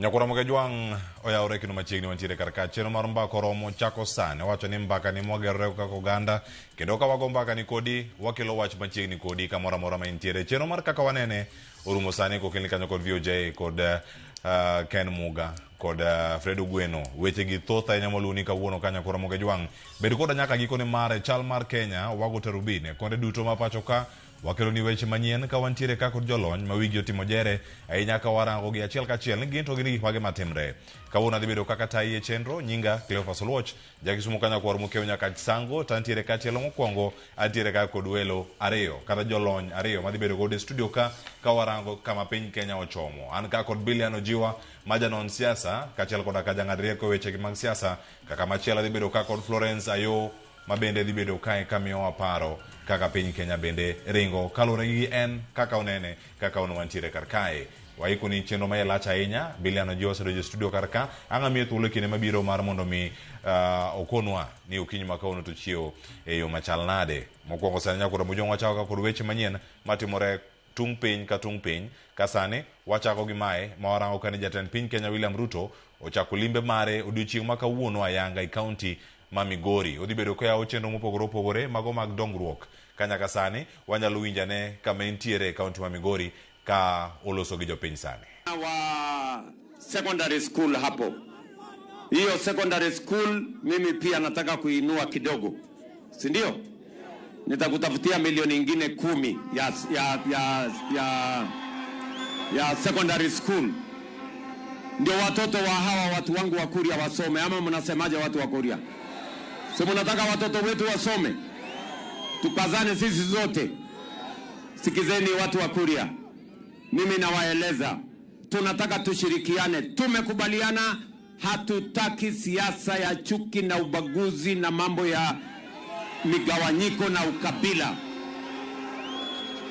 Nyakwar Ramogi Ajwang' oyawore kendo machiegni wantiere kar ka chenro mar mbaka oromo chako sani. Owacho ni mbaka ni mwagerore kaka oganda kendo ka wago mbaka ni kodi wakelo wach machiegni kodi kamoro amora ma intiere. Chenro mar kaka wanene orumo sani kokelni kanyo kod VOJ kod Ken Muga kod Fred Ogweno. Weche gi thoth ahinya moluwni kawuono ka Nyakwar Ramogi Ajwang'. Bed koda nyaka gikone mare chal mar Kenya wago tarubin e konde duto ma pacho ka wakelo ni weche manyien ka wantiere ka kod jolony ma wigi otimo jere ahinya ka warango gi achiel kachiel ni gin to gin gik mage matimre. Kawuono adhi bedo kaka tayi e chenro, nyinga Cleophas Oluoch, jakisumo ka nyakwar Mokeo nyaka Sango, to antiere ka tielo mokwongo, antiere ka kod welo ariyo kata jolony ariyo madhi bedo godo e studio ka ka warango kama piny Kenya ochomo. An ka kod Bilian Ojiwa ma janon siasa kaachiel koda ka jang'ad rieko e weche mag siasa, kaka machielo adhi bedo ka kod Florence Ayo ma bende dhi bedo kae kamiyowa paro kaka piny Kenya bende ringo kaluwore gi en kaka onene kaka wan wantiere kar kae. Waikoni chenro ma iye lach ahinya. Bilian Ojiwa osedonjo e studio kar ka. Ang' amiye thuolo e kinde mabiro mar mondo mi okonwa ni okinyi ma kawuono to chiewo e yo machal nade. Mokwongo sani Nyakwar Mujong wachako ka kod weche manyien matimore tung' piny ka tung' piny. Ka sani wachako gi mae ma warango ka ni jatend piny Kenya William Ruto ochako limbe mare odiochieng' ma kawuono ayanga e kaunti ma Migori. Odhi bedo koyawo chenro mopogore opogore mago mag dongruok. Ka nyaka sani wanyalo winjo ane kama entiere e kaunti ma Migori ka oloso gi jopiny sani. Wa secondary school hapo. Hiyo secondary school mimi pia nataka kuinua kidogo, si ndio? Nitakutafutia milioni ingine 10 ya secondary school, ndio watoto wa hawa watu wangu wa Kuria wasome. Ama mnasemaje watu wa Kuria? Si mnataka watoto wetu wasome? Tukazane sisi zote. Sikizeni watu wa Kuria, mimi nawaeleza, tunataka tushirikiane. Tumekubaliana hatutaki siasa ya chuki na ubaguzi na mambo ya migawanyiko na ukabila.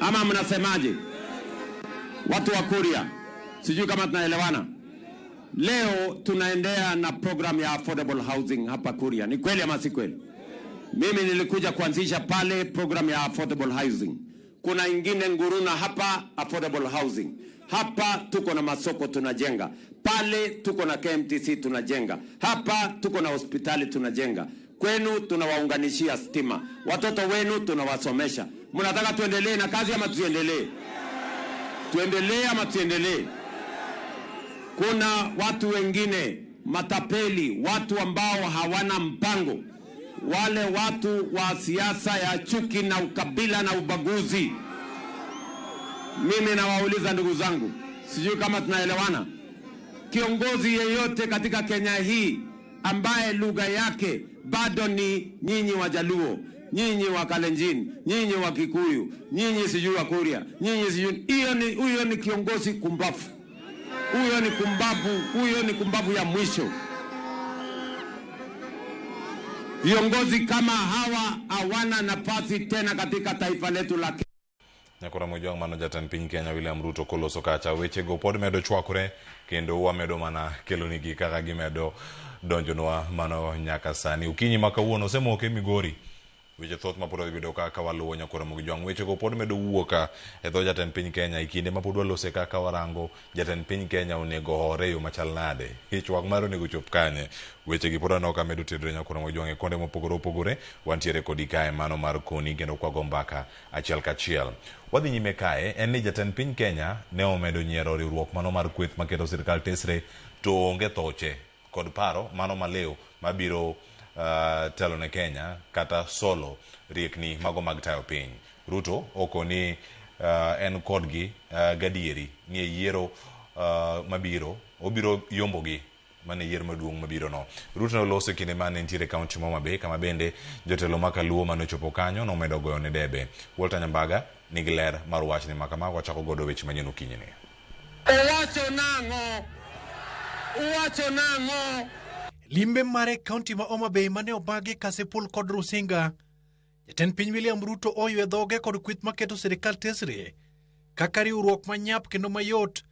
Ama mnasemaje watu wa Kuria? Sijui kama tunaelewana. Leo tunaendea na program ya affordable housing hapa Kuria. Ni kweli ama si kweli? Mimi nilikuja kuanzisha pale program ya affordable housing. Kuna ingine Nguruna hapa affordable housing. Hapa tuko na masoko tunajenga. Pale tuko na KMTC tunajenga. Hapa tuko na hospitali tunajenga. Kwenu tunawaunganishia stima. Watoto wenu tunawasomesha. Mnataka tuendelee na kazi ama tusiendelee? Tuendelee ama tusiendelee? Kuna watu wengine matapeli, watu ambao hawana mpango, wale watu wa siasa ya chuki na ukabila na ubaguzi. Mimi nawauliza ndugu zangu, sijui kama tunaelewana. Kiongozi yeyote katika Kenya hii ambaye lugha yake bado ni nyinyi Wajaluo, nyinyi wa Kalenjin, nyinyi wa Kikuyu, nyinyi sijui wa Kuria, nyinyi sijui, huyo ni kiongozi kumbafu. Huyo ni kumbavu, huyo ni kumbavu ya mwisho. Viongozi kama hawa hawana nafasi tena katika taifa letu la Kenya. Nyakwar Mojwang' mano jatend piny Kenya William Ruto koloso kacha wechego pod medo chwakore kendo wamedo mana kelonigi kaka gimedo donjonwa mano nyaka sani. Okinyi ma kawuono osemoke Migori. Weche thoth ma pod wadhi bedo kaka waluwo Nyakwar Mojwang'. Wechego pod medo wuok e dho jatend piny Kenya e kinde ma pod walose kaka warango jatend piny Kenya onego hore e yo machal nade. Ich wang' mare onego chop kanye. Wechegi pod aneno ka medo tedore Nyakwar Mojwang' e konde mopogore opogore. Wantiere kodi kae mano mar koni kendo kwago mbaka achiel kachiel. Wadhi nyime kae en ni jatend piny Kenya ne omedo nyiero riwruok mano mar kweth maketo sirikal tesre to onge thoche kod paro mano maliw mabiro telo ne Kenya kata solo riekni mago mag tayo piny. Ruto okoni en kodgi gadieri ni e yiero mabiro obiro yombogi mane yiero maduong' mabiro no. Ruto ne oloso e kinde mane nitiere kaunti ma Homa Bay kama bende jotelo ma Kaluo mane ochopo kanyo nomedo goyo ne debe. Walter Nyambaga nigi ler mar wachni ma kama wachako godo weche manyien okinyi ni. Owacho nang'o? Owacho nang'o? Limbe mare kaunti ma Homa Bay mane obagi Kasipul kod Rusinga, jatend piny William Ruto oywe dhoge kod kweth maketo sirikal tesre kaka riwruok manyap kendo mayot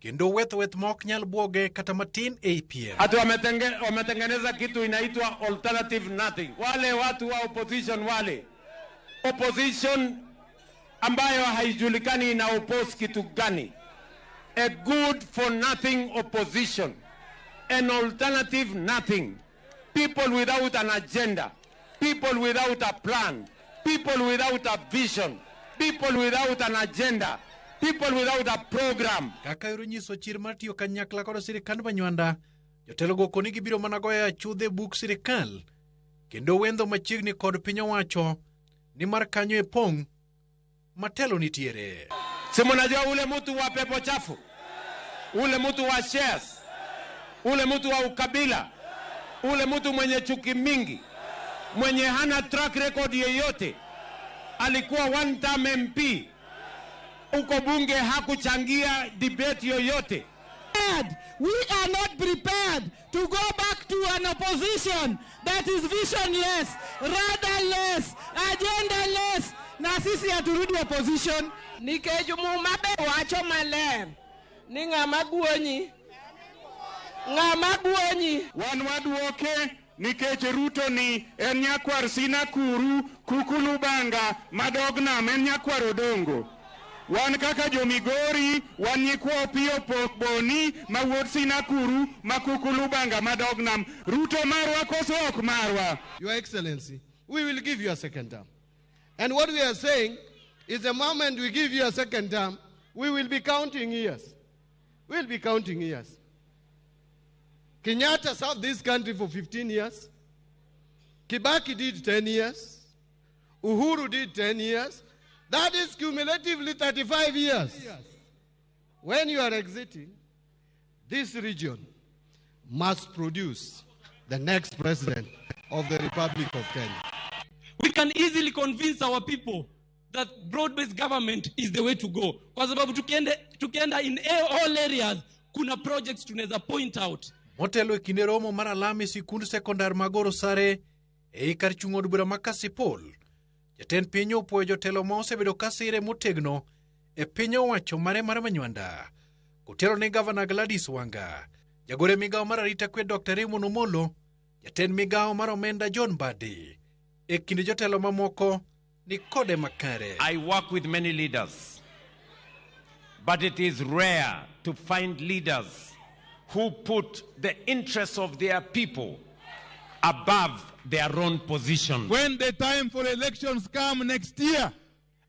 kendo weth weth ma ok nyal buoge kata matin e piem. Ati wametengeneza kitu inaitwa alternative nothing. Wale watu wa opposition, wale opposition ambayo haijulikani ina oppose kitu gani. A good for nothing opposition, an alternative nothing, people without an agenda, people without a plan, people without a vision, people without an agenda, people without a program. Kaka yor nyiso chir mar tiyo kanyakla kod sirikand Manywanda, jotelogo koni gibiro mana goyo achudhe buk sirikal kendo wendho machiegni kod piny owacho nimar kanyo e pong' matelo nitiere. Si mnajua ule mtu wa pepo chafu, ule mtu wa shares, ule mtu wa ukabila, ule mtu mwenye chuki mingi, mwenye hana track record yeyote, alikuwa one term MP huko bunge, hakuchangia debate yoyote. We are not prepared to go back to an opposition that is visionless, rudderless, agendaless. Na sisi haturudi opposition. Nikech muma be wacho maler ni ng'ama guonyi, ng'ama guonyi. Wan waduoke nikech Ruto ni en nyakwar Sinakuru, Kukulubanga, Madog Nam, en nyakwar Odongo. Wan kaka jo-Migori, wan nyikwa Opiyo Pok Boni, ma wuod Sinakuru, ma Kukulubanga, Madog Nam. Ruto marwa koso ok marwa? Your Excellency, we will give you a second term. And what we are saying is the moment we give you a second term, we will be counting years. We'll be counting years. Kenyatta served this country for 15 years. Kibaki did 10 years. Uhuru did 10 years. That is cumulatively 35 years. When you are exiting, this region must produce the next president of the Republic of Kenya. We can easily convince our people that broad-based government is the way to go. Kwa sababu tukienda in all areas, kuna projects tunaweza point out. Motelo e kinde romo mar alami sikund sekondar mag Orosare ei kar chung' od bura ma Kasipul, jatend piny opuoyo jotelo ma osebedo ka sire motegno e piny owacho mare mar Manywanda, kotelo ne Gavana Gladys Wanga, jagore e migawo mar arita kwe Dr. Raymond Omolo, jatend migawo mar omenda John Mbadi, e kind jotelo mamoko ni kode makare. I work with many leaders, but it is rare to find leaders who put the interests of their people above their own position. When the time for elections come next year,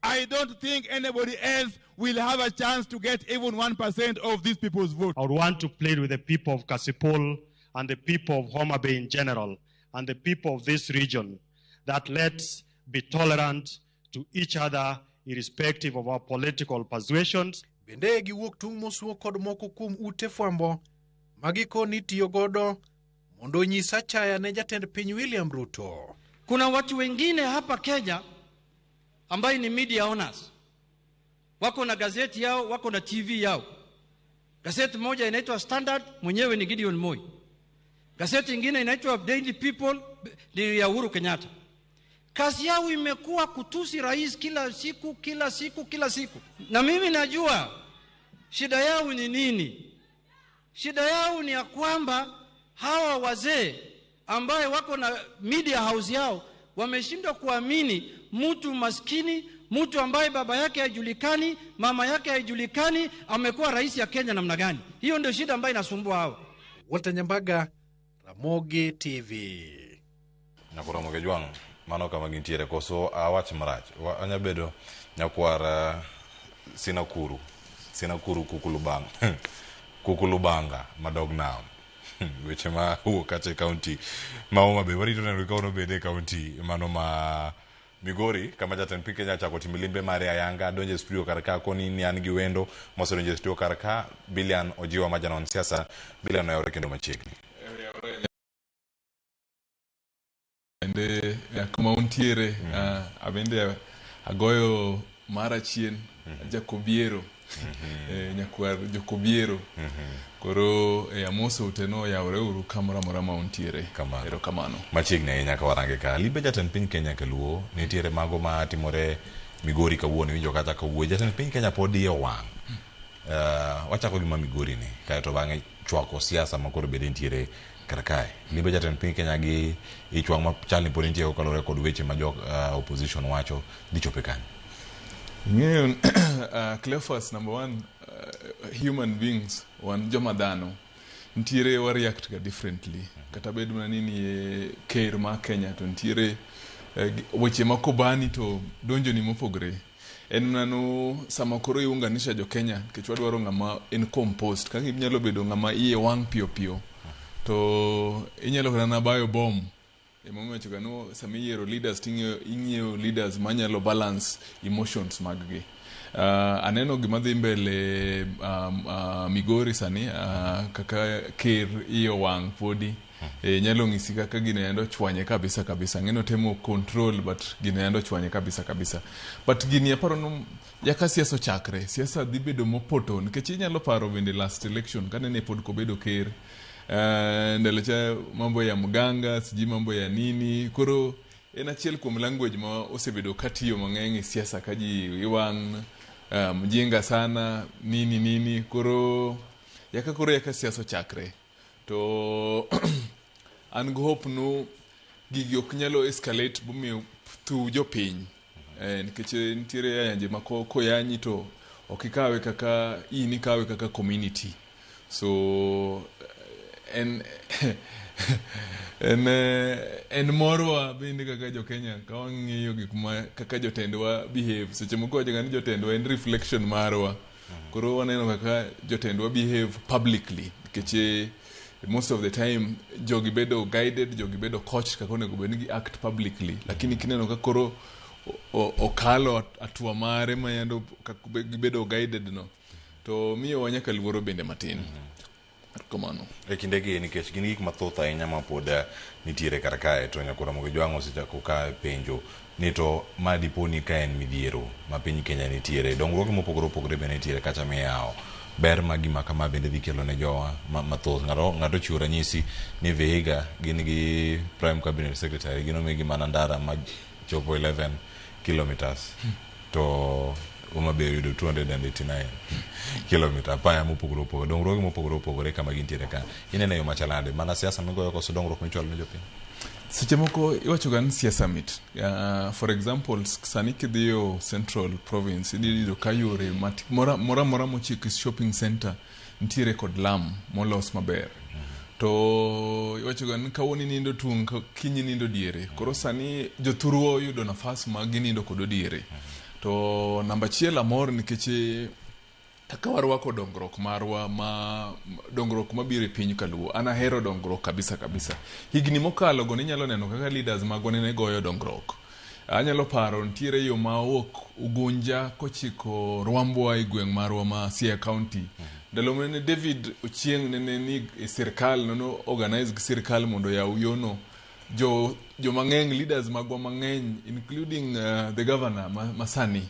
I don't think anybody else will have a chance to get even 1% of these people's vote. I would want to plead with the people of Kasipul and the people of Homa Bay in general and the people of this region that let's be tolerant to each other irrespective of our political persuasions. Bende giwuok tung' mosuo kod moko kuom ute fwambo magiko ni tiyo godo mondo onyis achaya ne jatend piny William Ruto. Kuna watu wengine hapa Kenya ambaye ni media owners, wako na gazeti yao, wako na TV yao. Gazeti moja inaitwa Standard, mwenyewe ni Gideon Moi. Gazeti ingine inaitwa Daily People, ni ya Uhuru Kenyatta. Kazi yao imekuwa kutusi rais kila siku, kila siku, kila siku. Na mimi najua shida yao ni nini. Shida yao ni ya kwamba hawa wazee ambaye wako na media house yao wameshindwa kuamini mtu maskini, mtu ambaye baba yake haijulikani, mama yake haijulikani, amekuwa rais ya Kenya namna gani. Hiyo ndio shida ambayo inasumbua hawa. Walter Nyambaga, Ramogi TV. Nyakwar Kajwang', mano kama gintiere koso awach marach. Anya bedo nyakwar Sinakuru, Sinakuru Kukulubanga, Kukulubanga Madog Nam. Weche ma wuok kacha e kaunti ma Homa Bay. Warito neno ka obed e kaunti mano ma Migori kama jatend piny Kenya ochako timo limbe mare ayanga donjo e studio kar ka koni ni an gi wendo mosedonjo e studio kar ka Bilian Ojiwa ma janon siasa. Bilian oyawore kendo machiegni. Bende kuma untiere, abende agoyo mara chien Jakobiero, nyakwar Jokobiero. Koro amoso uteno oyawore uru kamoro amora ma untiere. Erokamano. Machiegni ahinya ka warange ka limbe jatend piny Kenya kaluo nitiere mago ma timore Migori kawuono iwinjo kata kawuoyo jatend piny Kenya pod iye owang'. Wachako gi ma Migori ni kaeto bang'e chwako siasa ma koro bende nitiere kar kae. Limbe jatend piny Kenya gi ich wang' machal ni pod nitie kaluwore kod weche ma jo opposition wacho dhi chope kanyo. Ing'eyo, Cleophas, number one, human beings, wan joma dhano, nitiere wa react ga differently. Kata bed mana ni nie ker ma Kenya to nitiere weche ma kobani to donjoni mopogre. En mana no sama koro iunganisha jo Kenya nikech wadwaro ng'ama en composed. Kaka inyalo bedo ng'ama iye wang' piyo piyo to inyalo kata na bayo bom. Emomiyo iwachoga ni sama iyiero leaders to ing'iyo leaders manyalo balance emotions mag gi. Aneno gima dhi mbele Migori sani, kaka ker iye owang' podi. Nyalo ng'isi kaka gino yande ochwanye kabisa kabisa. Ang'e ni otemo control, but gino yande ochwanye kabisa kabisa. But gini aparo ni yaka siasa ochakre, siasa dhi bedo mopoto nikech inyalo paro bende last election kane ne pod kobedo ker. Ndalo cha mambo ya mganga, sijui mambo ya nini. Koro en achiel kuom language ma osebedo katiyo mang'eny e siasa ka ji iwang' mjinga sana nini nini. Koro yaka koro yaka siasa ochakre to an gi hope no gigi ok nyalo escalate bomiyo thu jopiny, nikech nitiere ayanje ma koyanyi to ok ikawe kaka in, ikawe kaka community. So en morwa bende kaka jo Kenya ka wang'iyo gik ma kaka jotendwa behave. Seche moko wachoga ni jotendwa en reflection marwa. Koro waneno kaka jotendwa behave publicly nikech most of the time jogi bedo guided, jogi bedo coached kaka onego bed ni gi act publicly, lakini kineno ka koro okalo hatua mare ma yando gibedo guided no to miyowa nyaka luoro bende matin. Kamano. E kindegi, nikech gin gik mathoth ahinya ma pod nitiere kar kae, to nyakora Ramogi Jwang' osechako ka penjo ni to ma dipo ni ka en midhiero ma piny Kenya nitiere, dongruoge mopogore opogore be nitiere kacha miyawo, ber ma gima kama bende dhi kelo ne jowa mathoth. Ng'ato ochiwo ranyisi ni Vihiga gin gi prime cabinet secretary, gin omigi mana ndara ma chopo 11 kilometers to Homa Bay oyudo 289 kilomita apaya mopogore opogore, dongruoge mopogore opogore kama gintiere ka. Ineno e yo machal nade, mana siasa migoyo koso dongruok michwalo ne jopiny? Seche moko iwachoga ni siasa mit. For example, sani kidhiyo Central Province idhi yudo ka yore moro amora mochiko shopping center nitiere kod lam molos maber. To iwachoga ni kawuono inindo tung' kiny inindo diere. Koro sani jothurwa oyudo nafas ma ginindo kodo diere. To namba achiel amor nikech kaka warwako dongruok marwa, ma dongruok mabiro e piny kaluo. An ahero dongruok kabisa kabisa. Higni mokalo go ninyalo neno kaka leaders magwa nene goyo dongruok. Anyalo paro nitiere yo ma owuok Ugunja kochiko Rwambwa e gweng' marwa ma Siaya County. Ndalo mane David Ochieng' nene ni e sirkal, nene organize gi sirkal mondo oyaw yono. Jo mang'eny, leaders magwa mang'eny, including the governor ma sani,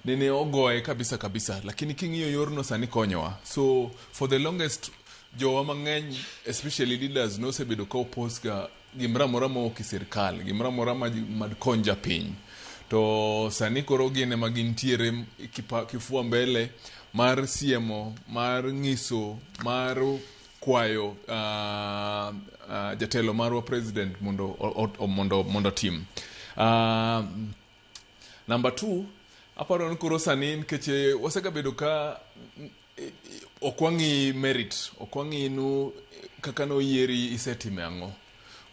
nene ogoye kabisa kabisa, lakini king'iyo yorno sani konyowa. So for the longest jowa mang'eny, especially leaders, nosebedo ka oppose ga gimoro amora mowuok e sirkal, gimoro amora ma kony japiny. To sani koro gin ema gintiere kifua mbele mar siemo, mar ng'iso, mar kwayo jatelo marwa president mondo tim. Number two, aparo ni koro sani nikech wasegabedo ka ok wang'i merit, ok wang'i nu kaka noyieri isetime ang'o.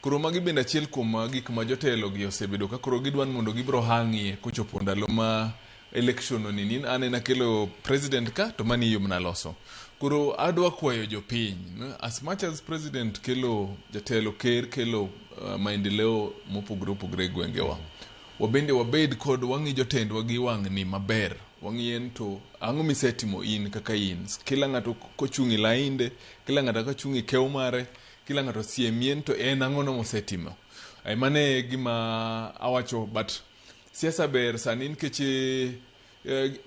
Koro magi bende achiel kuom gik ma jotelo gi osebedo ka koro gidwa ni mondo gibiro hang'ie kochopo ndalo ma election no ni an en akelo president ka to mani yo mana loso. Koro adwa kwayo jopiny, as much as president kelo jatelo ker kelo maendeleo mopogore opogore e gwengewa, wabende wabed kod wang'i jotendwa gi wang'ni maber. Wang'i en to ang'o misetimo in kaka in. Kila ng'ato kochung' e lainde, kila ng'ato kochung' e kew mare, kila ng'ato siemien to en ang'ono mosetimo. Mano e gima awacho, but siasa ber sani nikech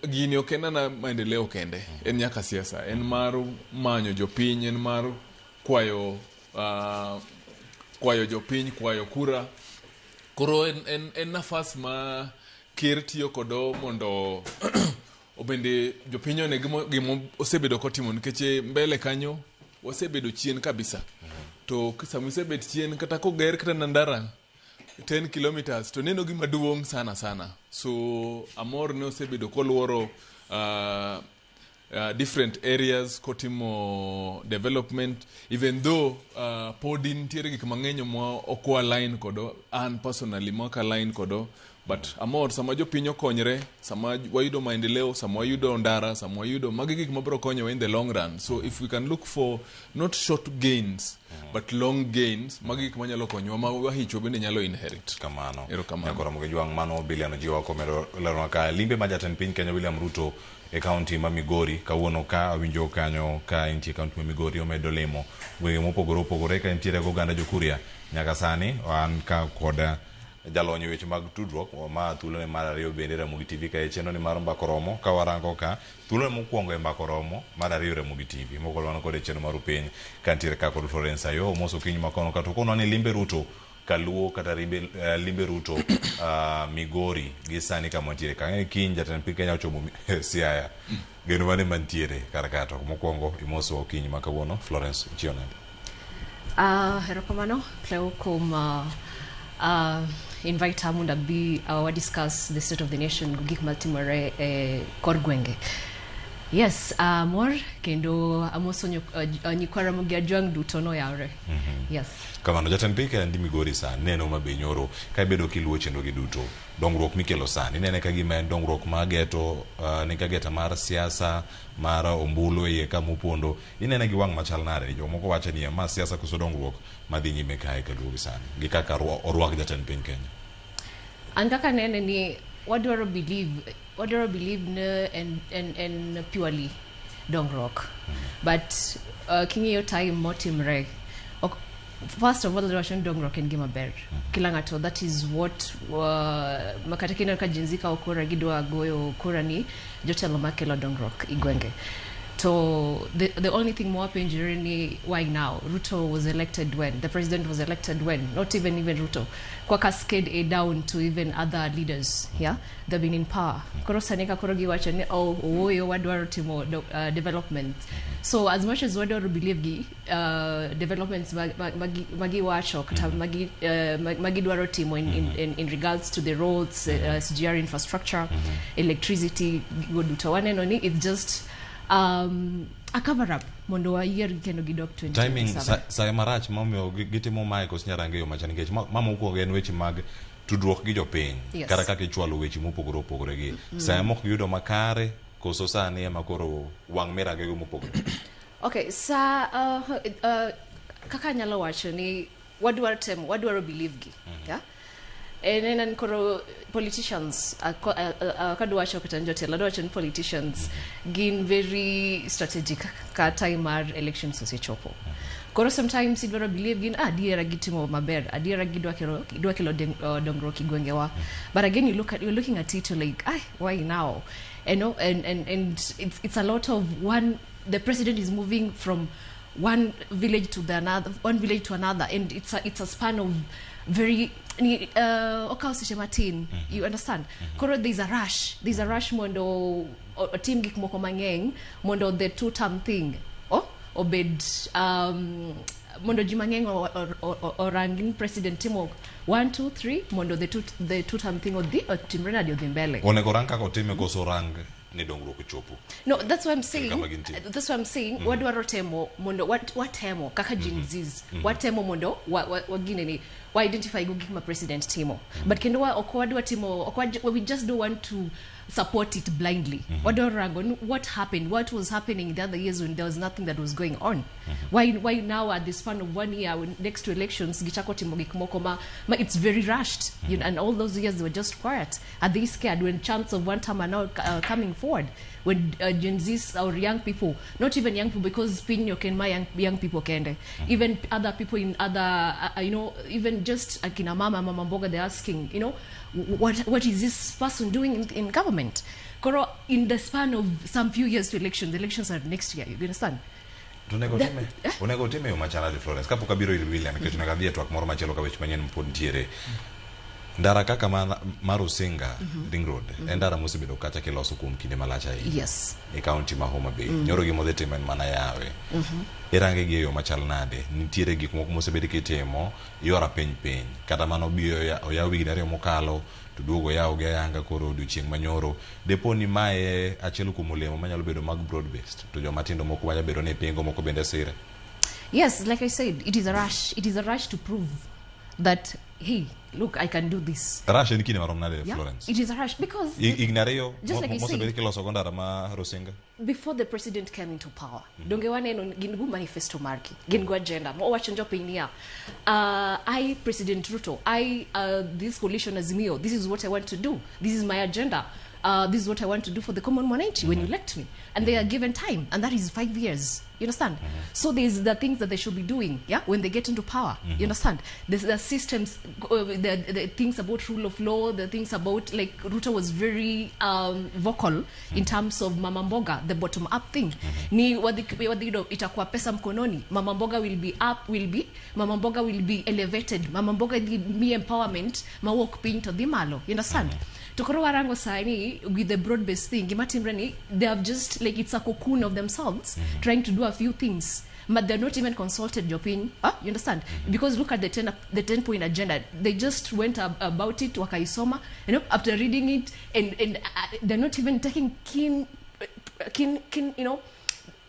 gini ok en ana maendeleo kende, en nyaka siasa, en mar manyo jopiny, en mar kwayo jopiny, kwayo kura. Koro en nafas ma ker tiyo kodo mondo obende jopiny one gima osebedo kotimo, nikech mbele kanyo wasebedo chien kabisa. To sama isebet chien, kata koger kata na ndara 10 kilometers to neno gima duong' sana sana. So amor ni osebedo koluoro. different areas kotimo development, even though podi nitiere gik mang'eny ma ok align kodo, an personally ma ok align kodo, but amor sama jopiny okonyre, sama wayudo maendeleo, sama wayudo ndara, sama wayudo magi gik mabiro konyowa in the long run. So if we can look for not short gains but long gains, magi gik manyalo konyowa ma wahichwa bende nyalo inherit. Kamano. Erokamano. Nyakoro Ramogi Jwang' mano Biliano Jiwa komedo leronwa ka limbe ma jatend piny Kenya William Ruto e kaunti ma Migori kawuono ka awinjo kanyo ka entie kaunti ma Migori omedo limo gwenge mopogore opogore ka entiere gi oganda Jokuria nyaka sani an ka kod jalony e weche mag tudruok ma thuolone mar ariyo bende Ramogi TV ka e chenro ni mar Mbaka Oromo ka warango ka thuolone mokwongo e Mbaka Oromo, mar ariyo Ramogi TV mokwongo wan kod e chenro mar Upiny ka ntiere ka kod Florence Ayo omoso okinyi makono ka to konwa ni limbe Ruto kaluo kata limbe Ruto Migori gi sani kama wantiere ka ang'e ni kiny jatend piny Kenya ochomo Siaya geno mane mantiere kar ka to mokwongo imoso okinyi ma kawuono Florence ichiew nade? Erokamano Cleo kuom invite mondo abi wa discuss the state of the nation gi gik matimore e kor gwenge. Yes, mor kendo amoso nyikwa Ramogi Ajwang' duto noyawre. Yes. Kamano jatend piny Kenya ndi Migori sani neno mabe nyoro ka ibedo kiluwo chenro gi duto dongruok mikelo sani inene ka gima en dongruok mageto ni kageta mar siasa mar ombulu e iye ka mopondo inene gi wang' machal nade jomoko wacho ni ma siasa koso dongruok madhi nyime kae kaluwo gi sani gi kaka orwak jatend piny Kenya. An kaka nene ni wadwaro believe ne en purely dongruok. But king'iyo time motimre ok, first of all adwa ni dongruok en gima ber. Kila ng'ato, that is what makata kineno ka Gen Z kawo kura gidwa goyo kura ni jotelo makelo dongruok i gwenge. To the only thing mwapenjore ni why now? Ruto was elected when? The president was elected when? Not even Ruto. Kwa cascade a down to even other leaders, yeah? They've been in power. Koro sani ka koro giwacho ni oh, ooyo wadwaro timo development. So as much as wadwaro believe gi developments magiwacho kata magi dwaro timo in regards to the roads, SGR infrastructure, electricity, gigo duto waneno ni it's just a cover up mondo wayier kendo gidok timing 2027. Sa marach momiyo gitimo mae koso nyarange yo macha nikech ma mokwongo en weche mag tudruok gi jopiny kata kaka ichwalo weche mopogore opogore gi sa mok giyudo makare koso sani ema koro wang' mirange go mopogore. Okay, sa kaka anyalo wacho ni wadwaro temo wadwaro believe gi, yeah? En en koro politicians kadwa wacho kata ni jotelo adwa wacho ni politicians gin very strategic ka time mar elections osechopo. Koro sometimes idwaro believe gin adiera gitimo maber, adiera gidwa kelo dongruok e gwengewa, but again you're looking at it, you're like, ah, why now? And it's a lot of one, the president is moving from one village to the another, one village to another, and it's a span of very ni okawo seche matin, you understand? Koro there's a rush mondo otim gik moko mang'eny mondo the two term thing oh, obed mondo ji mang'eny orang ni president timo 1 2 3 mondo the two term thing odhi otimre nade, odhi mbele. Onego rang kaka otime koso rang ni dongruok ochopo? No, that's what I'm saying. Kama gintie. That's what I'm saying. Wadwaro temo mondo watemo kaka Gen Zs. Watemo mondo wa gineni wa identify go gik ma president timo. But kendo wa ok wadwa timo ok we just don't want to support it blindly. Wadwaro rango ni what happened, what was happening in the other years when there was nothing that was going on. Why now at the span of one year when next to elections gichako timo gik moko ma it's very rushed, and all those years they were just quiet. Are they scared when chance of one term are now coming forward? When Gen Zs or young people, not even young people, because piny ok en ma young people kende, even other people in other, even just akina mama, mama mboga, they're asking, what is this person doing in government? Koro, in the span of some few years to elections, the elections are next year, you understand? To onego time yo machalade Florence kapok abiro ir William nikech onego adhi e twak moro machielo ka weche manyien pod nitiere. Ndara kaka mar Rusinga Ring Road en ndara mosebedo kacha kiloso kuom kinde malach ahinya. Yes. E kaunti ma Homa Bay. Nyoro gima odhi timo en mana yawe. Irange gi e yo machal nade? Nitiere gik moko mosebed kitimo yor apiny piny. Kata mano bi oyaw higni 2 mokalo to duogo oyaw gi ayanga koro odiochieng' manyoro. Depo ni mae achiel kuom olemo manyalo bedo mag broad based to joma tindo moko manya bedo ni pingo moko bende sire. Yes, like I said, it is a rush. It is a rush to prove that, hey, look, I can do this. Rush en kinde marom nade, Yeah, Florence? it is a rush because Higni 2 Just like I mosebed said, kiloso go ndara ma Rusinga. before the president came into power, donge waneno gin gu manifesto margi, gin gu agenda. Mowacho jopiny niya, I, President Ruto, I, this coalition Azimio, this is what I want to do. This is my agenda. This is what I want to do for the common mwananchi when you elect me. And they are given time, and that is 5 years. You understand? So there's the things that they should be doing, yeah, when they get into power. You understand? There's the systems, the things about rule of law, the things about, like, Ruto was very vocal in terms of Mama Mboga, the bottom-up thing. Ni wadhi itakuwa pesa mkononi. Mama Mboga will be up, will be, Mama Mboga will be elevated. Mama Mboga will be empowerment, mawok piny to dhi malo. You understand? To koro warango sani with the broad-based thing, gima timre ni, they have just, like, it's a cocoon of themselves, trying to do a few things, but they're not even consulted jopiny. Huh? You understand? Because look at the 10-point agenda. They just went about it, wakaisoma, you know, after reading it, and they're not even taking keen, you know,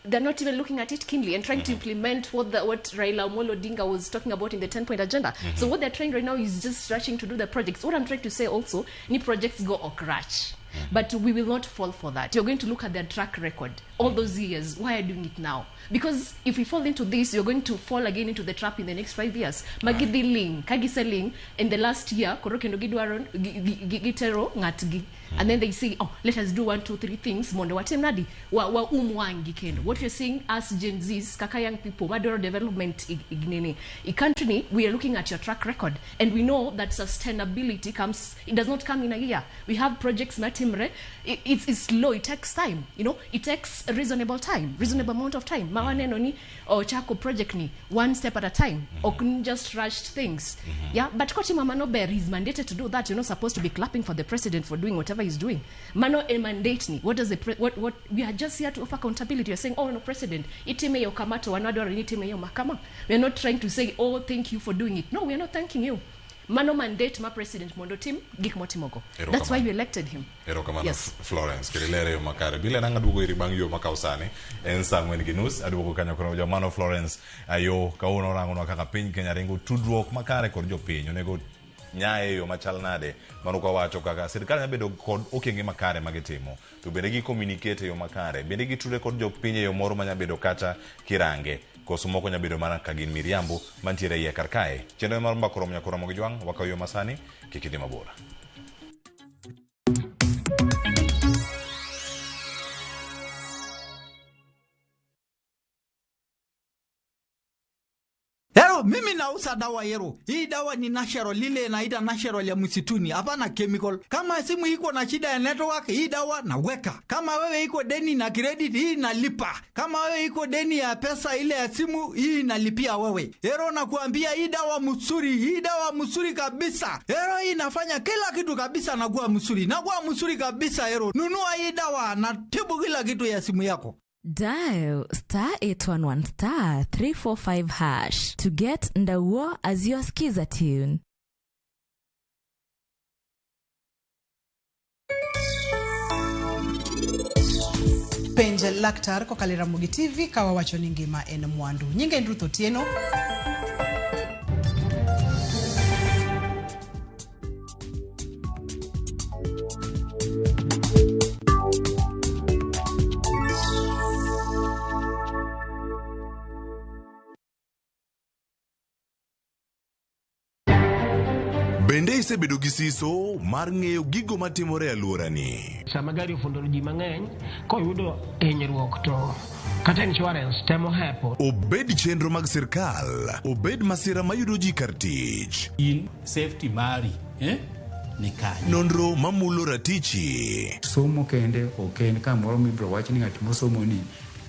they're not even looking at it keenly and trying to implement what Raila Amolo Odinga was talking about in the 10-point agenda. So what they're trying right now is just rushing to do the projects. What I'm trying to say also, new projects go or crash. But we will not fall for that. You're going to look at their track record all those years. Why are you doing it now? Because if we fall into this, you're going to fall again into the trap in the next 5 years. Magidhi ling, kagise ling, in the last year, koro kendo gidwaro gitero ng'atgi. And then they say, oh, let us do 1, 2, 3 things. Mondo watim nadi, wa umwangi kendo. What you're seeing as Gen Zs, kaka young people, madoro development ignini. I country ni, we are looking at your track record. And we know that sustainability comes, it does not come in a year. We have projects matimre. It's slow, it takes time, you know, it takes a reasonable time, reasonable amount of time. Mawaneno ni, ochako project ni, one step at a time, or just rushed things. Yeah, but Koti Mama Ber is mandated to do that. You're not supposed to be clapping for the president for doing whatever he's doing. Mano e mandate ni. What does the what we are just here to offer accountability. You're saying, oh no, president, itime yo kamato wanadwaro ni itime yo makama. We are not trying to say, oh, thank you for doing it. No, we are not thanking you. Mano mandate ma president mondo tim gik motimogo. That's why we elected him. Erokamano. Yes. Florence kelelere yo makare. Bile nanga duogo iri bang' yo makaw sani en saa 4:30 aduogo kanyo koro jomano Florence ayo kawuono orangonwa kaka piny Kenya ringo tudruok makare kod jopiny onego nyaye yo machal nade mano kwa wacho kaka sirikal nyalo bedo kod okenge makare magitimo to bende gi communicate e yo makare bende gitudre kod jopiny e yo moro manya bedo kata kirange koso moko nyalo bedo mana ka gin miriambo mantiere iye kar kae. Chenro mar mbaka oromo nyaka oromo gi jwang' wakaw yo masani kik idhi mabor. Hero, mimi nauza dawa yero. Hii dawa ni natural, lile inaita natural ya msituni, hapana chemical. Kama simu iko na shida ya network, hii dawa naweka. Kama wewe iko deni na credit, hii nalipa. Kama wewe iko deni ya pesa ile ya simu, hii nalipia wewe. Hero, nakuambia hii dawa msuri, hii dawa msuri kabisa. Hero, hii inafanya kila kitu kabisa na kuwa msuri. Na kuwa msuri kabisa hero. Nunua hii dawa na tibu kila kitu ya simu yako. Dial star 811 star 345 hash to get Ndauo as your skiza tune. Penj laktar kokalo e Ramogi TV ka wawacho ni ngima en mwandu. Nyinga en Ruth Otieno. Bende isebedo gi siso mar ng'eyo gigo matimore e alworani? Sama gari ofundo ji mang'eny, koyudo hinyruok to kata insurance temo hepo. Obed chenro mag sirkal, obed masira mayudo ji kar tich. In safety mari, ni kanye. Nonro mamulo ratichi. Somo kende ok en kamoro mibiro wach ni ng'at mosomo ni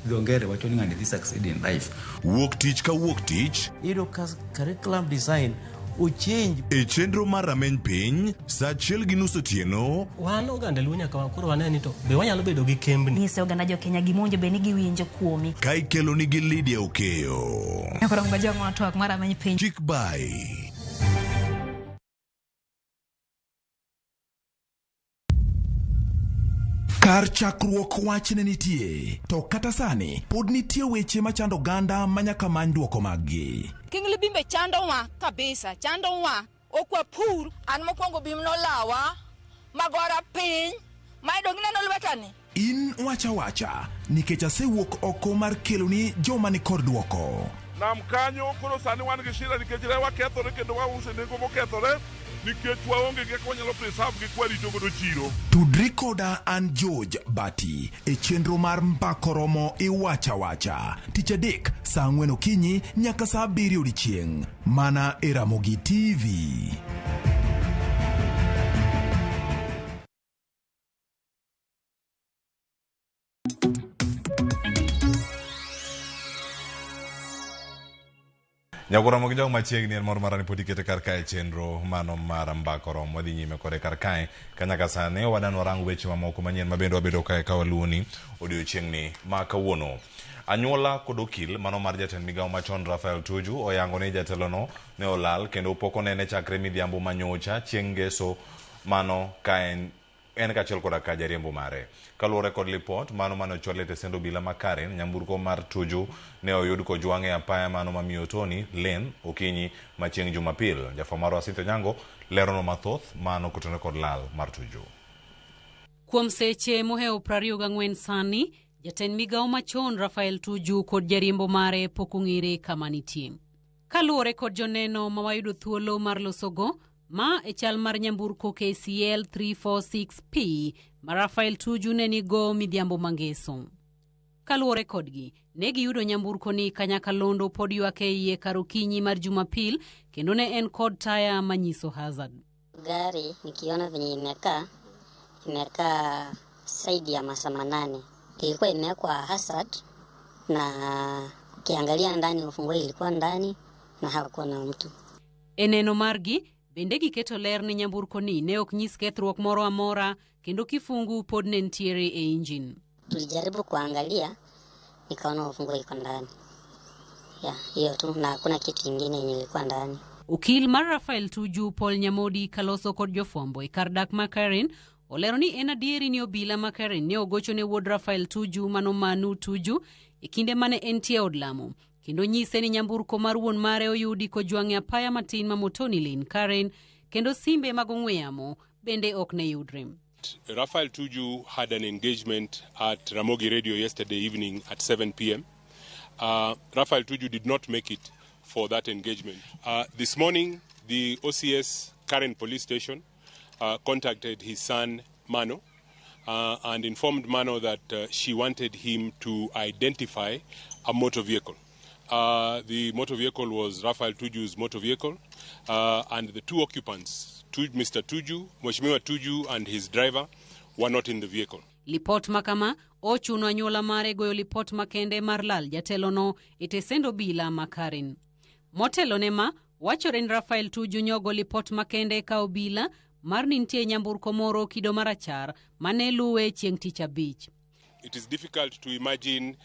dho ngere wacho ni ng'ani dhi succeed in life. Wuok tich ka wuok tich. Iyudo ka curriculum design Ochange. E chenro mar Rameny Piny, saa achiel gi nus otieno. Wan oganda Luo nyaka koro wane ni to be wanyalo bedo gi kembni. Nyise oganda jo Kenya gima owinjo bed ni giwinjo kuomi. Ka ikeloni gi Lydia Okeyo. Nyakoro ngajong' twak mar Rameny Piny. Kik bayi. Kar chakruok wach ne nitie, to kata sani pod nitie weche machando oganda ma nyaka many dwoko maggi. King Libimbe chandowa kabisa, chandowa. Ok wapur. An mokwongo bim nolawa, magora piny, ma dong ineno lwetani. In wacha wacha, nikech asewuok oko mar keloni joma ni kod dwoko. Nam kanyo koro sani wan gi shida nikech rewa kethore kendo wauso e nengo mokethore nikech waonge gi kaka wanyalo preserve gi kwarito godo chiro. Tudri koda an George Bati e chenro mar Mbaka Oromo Iwacha Wacha tich adek saa ang'wen okinyi nyaka saa abiriyo odiechieng' mana e Ramogi TV. Nyakura gi jok machiegni en mor mara ni pod ikete kar kae chenro mano mar mbaka oromo wadhi nyime kode kar kae ka nyaka sani wadan warang weche mamoko manyien ma bende wabedo kae ka waluwoni odiochieng'ni ma kawuono. Anyuola kod okil mano mar jatend migawo machon Raphael Tuju oyango ni jatelono ne olal kendo pok onene chakre midhiambo manyocha chieng' ngeso mano ka en kaachiel koda ka jariembo mare. Kaluwore kod lipot mano mane ochwal e tesend obila ma Karen, nyamburko mar Tuju ne oyud kojwang' e apaya mano ma Miotoni Lane okinyi ma chieng' Jumapil. Jafwambo marwa Cynthia Onyango leronwa mathoth mano kotenore kod lal mar Tuju. Kuom seche mohewo 24 sani, jatend migawo machon Raphael Tuju kod jariembo mare pok ong'ere kama nitie. Kaluwore kod joneno ma wayudo thuolo mar losogo, ma e chal mar nyamburko KCL 346P ma Raphael Tuju ne nigo midhiambo mangeso. Kaluwore kodgi, ne giyudo nyamburko ni kanyakalondo pod ywak e iye kar okinyi mar Jumapil kendo ne en kod taya manyiso hazard. Gari nikiona venye imekaa saidi ya masaa 8 ilikuwa imewekwa hazard, na ukiangalia ndani ufunguo ilikuwa ndani na hakuwa na mtu. E neno margi bende giketo ler ni nyamburko ni ne ok nyis kethruok moro amora kendo kifungu pod ne nitiere e injin. Tulijaribu kuangalia nikaona ufunguo iko ndani. Ya, hiyo tu na hakuna kitu kingine yenye ilikuwa ndani. Okil mar Raphael Tuju Paul Nyamodi kaloso kod jofwambo e kar dak ma Karen olero ni en adieri ni obila ma Karen ne ogocho ne wuod Raphael Tuju mano Manu Tuju e kinde mane entie e od lamo kendo nyise ni nyamburko mar wuon mare oyudi kojwang' e apaya matin ma Motoni Lane Karen kendo simbe mag ong'we yamo bende ok ne yudre. Raphael Tuju had an engagement at Ramogi Radio yesterday evening at 7 p.m. Raphael Tuju did not make it for that engagement. This morning, the OCS Karen Police Station contacted his son, Mano, and informed Mano that she wanted him to identify a motor vehicle. The motor vehicle was Raphael Tuju's motor vehicle, and the two occupants, Mr. Tuju, Mheshimiwa Tuju, and his driver, were not in the vehicle. Lipot makama ochuno anyuola mare goyo lipot makende mar lal jatelono e tesend obila ma Karen. Motelo ne ma, wachore ni Raphael Tuju nyogo lipot makende ka obila mar ni nitie nyamburko moro kido marachar mane luwe chieng' tich abich. It is difficult to imagine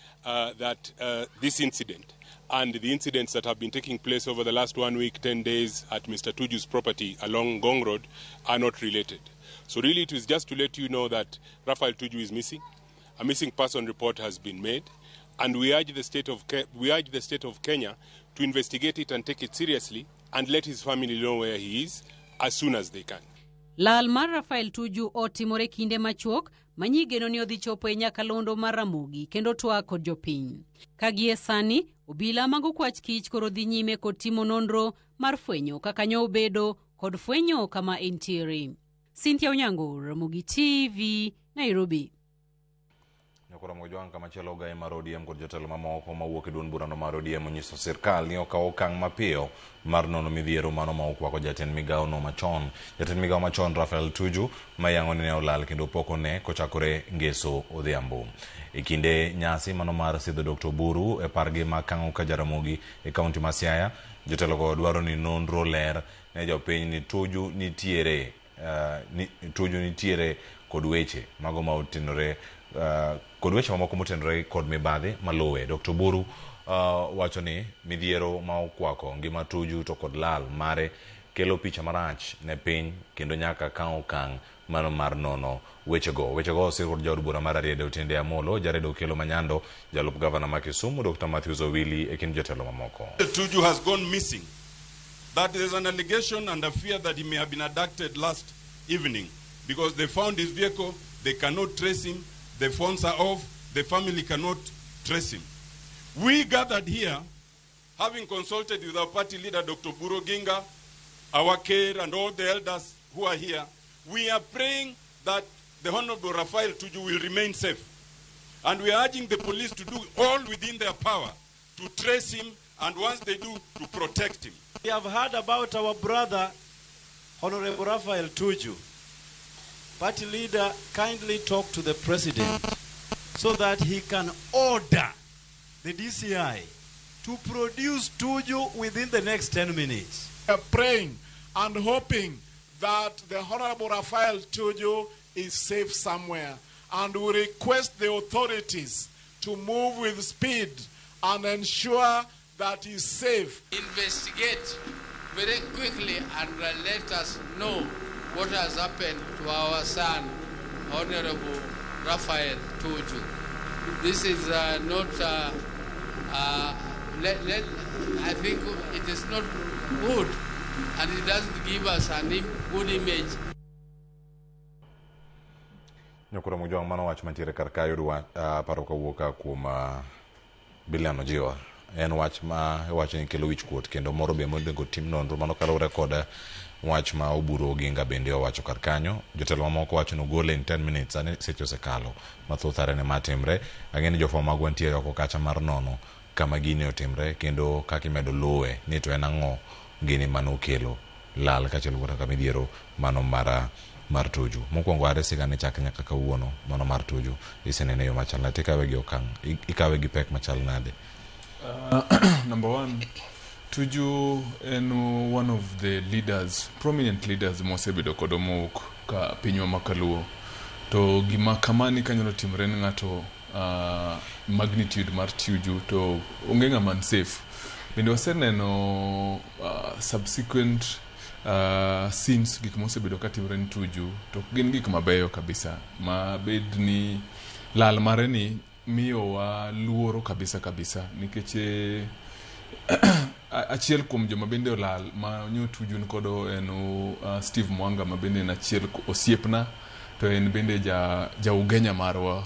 that this incident and the incidents that have been taking place over the last 1 week, 10 days at Mr. Tuju's property along Ngong Road are not related. So really it is just to let you know that Raphael Tuju is missing. A missing person report has been made, and we urge the state of Kenya to investigate it and take it seriously and let his family know where he is as soon as they can. Lal mar Raphael Tuju otimore kinde machuok manyigeno ni odhi chopo e nyakalondo mar Ramogi kendo twak kod jopiny. Ka gie sani, obila mag okwach kich koro dhi nyime kod timo nonro mar fwenyo kaka nyo obedo kod fwenyo kama entiere. Cynthia Onyango, Ramogi TV, Nairobi. Nyakura Mojwang' kamachielo ogai mar ODM kod jotelo mamoko mawuok e duond burano mar ODM onyiso sirkal ni okaw okang' mapiyo mar nono midhiero mano ma okwako jatend migawo no machon. Jatend migawo machon Raphael Tuju ma yango ni ne olal kendo pok one kochakore ngeso odhiambo. E kinde nyasi mano mar sidho Dr. Oburu e pargi ma Kang'o ka Jaramogi e kaunti ma Siaya, Jotelogo dwaro ni nonro ler ne jopiny ni Tuju nitiere Tuju nitiere kod weche mago ma otenore kod weche mamoko motenore kod mibadhi maluwe. Dr. Oburu wacho ni midhiero ma okwako ngima Tuju to kod lal mare kelo picha marach ne piny kendo nyaka kaw okang' mano mar nono wechego. Wechego osir kod jaod bura mar Rarieda Otiende Amolo, Jared Okello Manyando, jalup gavana ma Kisumu Dr. Matthews Owili e kind jotelo mamoko. Tuju has gone missing. That there is an allegation and a fear that he may have been abducted last evening because they found his vehicle, they cannot trace him, the phones are off, the family cannot trace him. We gathered here, having consulted with our party leader, Dr. Oburu Oginga, our Ker, and all the elders who are here, we are praying that the Honorable Raphael Tuju will remain safe. And we are urging the police to do all within their power to trace him, and once they do, to protect him. We have heard about our brother, Honorable Raphael Tuju. Party leader, kindly talk to the president so that he can order the DCI to produce Tuju within the next 10 minutes. We are praying and hoping that the Honorable Raphael Tuju is safe somewhere. And we request the authorities to move with speed and ensure that he is safe. Investigate very quickly and let us know what has happened to our son, Honorable Raphael Tuju. This is not, I think it is not good, and it doesn't give us a good image. Nyokoro Mojwang' mano wach mantiere kar ka yudo paro kawuok kuom Bilian Ojiwa. En wach ma iwacho ni kelo wich kuot kendo moro be monego tim nonro mano kaluwore kod wach ma Oburu Oginga bende owacho kar kanyo. Jotelo mamoko wacho ni ogole in 10 minutes sani seche osekalo mathoth are ne matimre. Ang'e ni jofwambo magwa nitiere oko kacha mar nono kama gini otimre kendo kaka imedo luwe ni to en ang'o gini manokelo lal kaachiel kod midhiero mano mar Tuju. Mokwongo are sigana chak nyaka kawuono mano mar Tuju isenene yo machal nade ikawe gi okang' ikawe gi pek machal nade? Number one, Tuju en one of the leaders, prominent leaders mosebedo kod mowuok ka pinywa ma kaluo. To gima kamani kanyalo timre ne ng'ato magnitude mar Tuju to onge ng'ama ni safe. Bende waseneno subsequent scenes gik mosebedo katimre ne Tuju to gin gik mabeyo kabisa ma bed ni lal mare ni miyowa luoro kabisa kabisa nikech achiel kuom joma bende olal ma nyo Tuju nikodo en Steve Mwanga ma bende en achiel osiepna to en bende ja Ugenya marwa,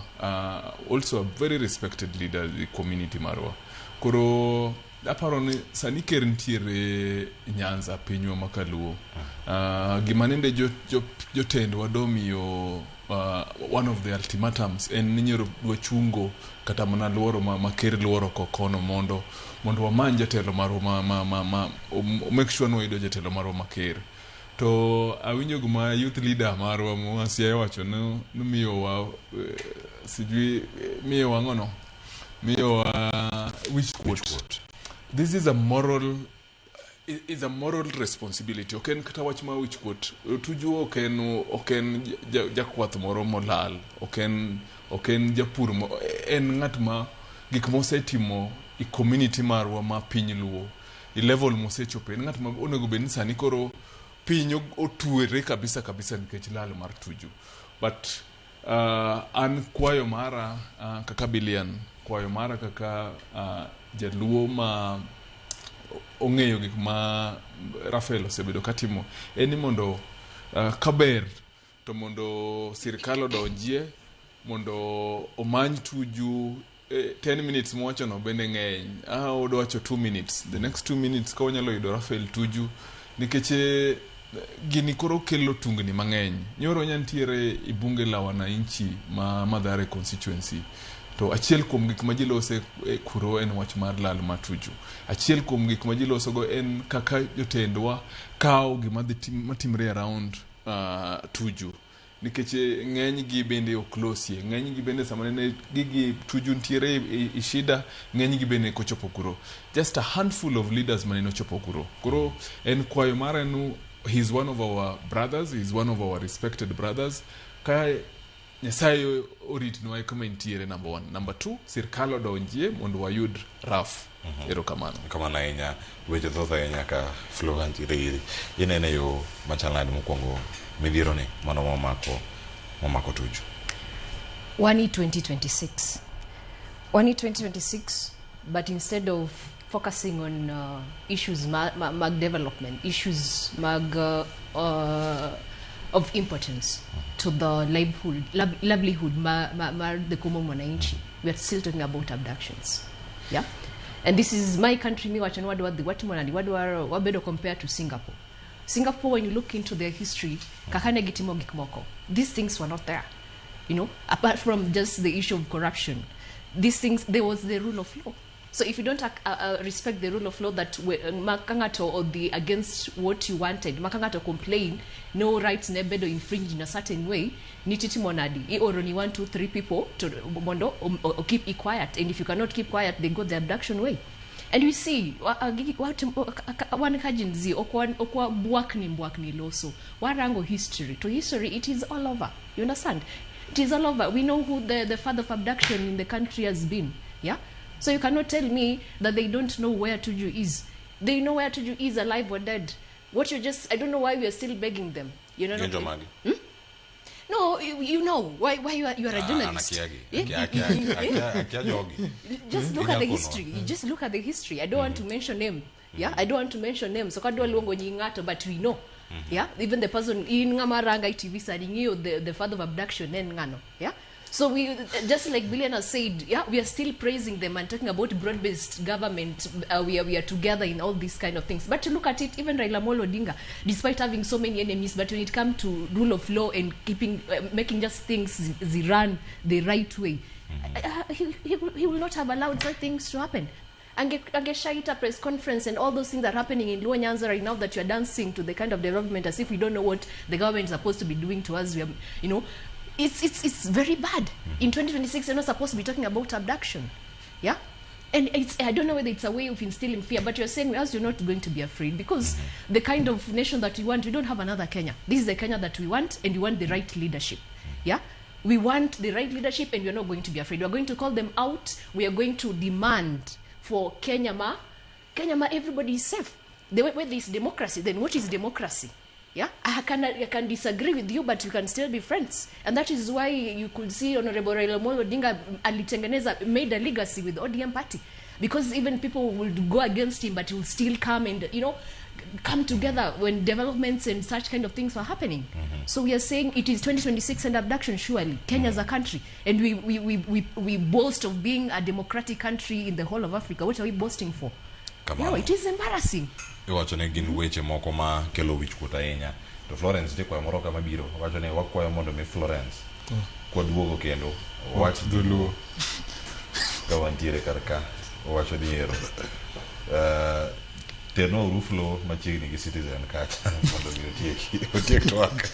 also a very respected leader e community marwa. Koro aparo ni sani ker nitiere Nyanza pinywa ma kaluo. Gima nende jotendwa domiyo one of the ultimatums en ni nyoro dwa chungo kata mana luoro ma ker luoro kokono mondo wamany jatelo marwa ma make sure ni wayudo jatelo marwa ma ker. To awinjo gima youth leader marwa ma Siaya wacho no miyowa sijui miyowa ang'ono miyowa wich kuot. This is a moral responsibility. Ok en kata wach ma wich kuot. Tuju ok en jakwath moro molal, ok en japur, en ng'at ma gik mosetimo e community marwa ma piny Luo e level mosechope, en ng'at ma onego bed ni sani koro piny otwere kabisa kabisa nikech lal mar Tuju. But an kwayo mara kaka Bilian, kwayo mara kaka jaluo ma ong'eyo gik ma Raphael osebedo katimo en ni mondo kaber to mondo sirikal odonjie mondo omany Tuju. 10 minutes mowacho no bende ng'eny, odwacho 2 minutes, the next 2 minutes ka wanyalo yudo Raphael Tuju nikech gini koro kelo tungni mang'eny. Nyoro nyantiere e bunge la wananchi ma Mathare constituency to achiel kuom gik ma ji lose kuro en wach mar lal mar Tuju. Achiel kuom gik ma ji losogo en kaka jotendwa kawo gima dhi matimre around Tuju. Nikech ng'eny gi bende ok losie. Ng'eny gi bende sama nene gigi Tuju nitiere e shida, ng'eny gi bende kochopo kuro. Just a handful of leaders manene ochopo kuro. Koro en kwayo mara nu he's one of our brothers, he's one of our respected brothers. Ka Nyasaye oritnwa kama entiere number one. Number two, sirkal odonjie mondo wayud raf. Erokamano. Kamano ahinya, weche thoth ahinya ka Flo kantiere iri. Inene yo machal nade mokwongo midhiero ni mano momako Tuju? Wani 2026. Wani 2026, but instead of focusing on issues mag development, issues mag of importance to the livelihood ma the common mwananchi, we are still talking about abductions. Yeah? And this is my country, mi wacho ni wadwa dhi watimo nadi, wadwaro wabedo compared to Singapore. Singapore, when you look into their history, kaka ne gitimo gik moko, these things were not there. Apart from just the issue of corruption, these things, there was the rule of law. So if you don't respect the rule of law that makangato or the against what you wanted, makangato complain, no rights ne bedo infringed in a certain way, nititimo nadi, ioro ni 1, 2, 3 people to mondo o keep it quiet. And if you cannot keep quiet, they go the abduction way. And we see, wan ka Gen Z, okwa bwakni loso. Warango history. To history, it is all over. You understand? It is all over. We know who the father of abduction in the country has been. Yeah? So you cannot tell me that they don't know where Tuju is. They know where Tuju is, alive or dead. What you just, I don't know why we are still begging them. You know? Genjo magi. No, you know why you are a journalist. Just look at the history. You just look at the history. I don't want to mention name. Yeah, I don't want to mention name. So kadwa luongo nyingato, but we know. Yeah, even the person in Ngamaranga ITV said the father of abduction en ngano. Yeah. So we, just like Billion has said, yeah, we are still praising them and talking about broad-based government. We are together in all these kind of things. But to look at it, even Raila Amolo Odinga, despite having so many enemies, but when it comes to rule of law and keeping, making just things run the right way, he will not have allowed such things to happen. Angeshaita press conference and all those things that are happening in Luo Nyanza right now, that you are dancing to the kind of development as if we don't know what the government is supposed to be doing to us. We are, you know, it's very bad. In 2026, you're not supposed to be talking about abduction. Yeah? And it's, I don't know whether it's a way of instilling fear, but you're saying us, you're not going to be afraid, because the kind of nation that we want, we don't have another Kenya. This is the Kenya that we want, and we want the right leadership. Yeah? We want the right leadership, and we're not going to be afraid. We're going to call them out. We are going to demand for Kenya ma. Kenya ma, everybody is safe. The way where there is democracy, then what is democracy? Yeah, I can disagree with you, but you can still be friends. And that is why you could see Honorable Raila Amolo Odinga alitengeneza, made a legacy with ODM party. Because even people would go against him, but he will still come and, you know, come together when developments and such kind of things were happening. So we are saying it is 2026 and abduction, surely. Kenya is a country. And we boast of being a democratic country in the whole of Africa. What are we boasting for? No, it is embarrassing. Iwacho ne gin weche moko ma kelo wichkuot ahinya. To Florence nitie kwayo moro kama biro. Wacho ni wakwayo mondo mi Florence kwaduogo kendo wach dholuo ka wantiere kar ka. Owacho ni ero terno uru Flo machiegni gi Citizen kacha mondo mi otiek twak.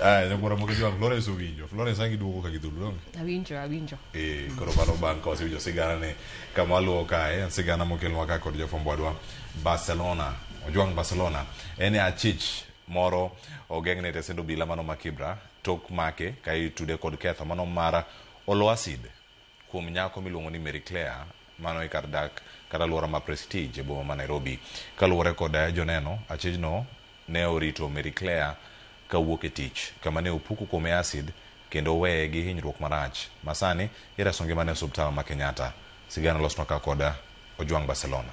Aya, nyakwara moko jwang' Florence owinjo. Florence ang' iduogo ka gi dholuo. Awinjo. Koro mano bang' ka wasewinjo sigana ni kama waluwo kae, en sigana mokelnwa ka kod jofwambo wadwa Barcelona. Ojwang' Barcelona en e achich moro ogeng'ne tesend obila mano ma Kibra tok make ka itude kod ketho mano mar olo acid kuom nyako miluongo ni Mary Claire mano e kar dak kata alwora ma Prestige e boma ma Nairobi. Kaluwore kod joneno, achijno ne orito Mary Claire kawuok e tich kama ne opuko kuome acid kendo oweye gi hinyruok marach masani ireso ngimane e osiptal ma Kenyatta. Sigana losnwa ka kod Ojwang' Barcelona.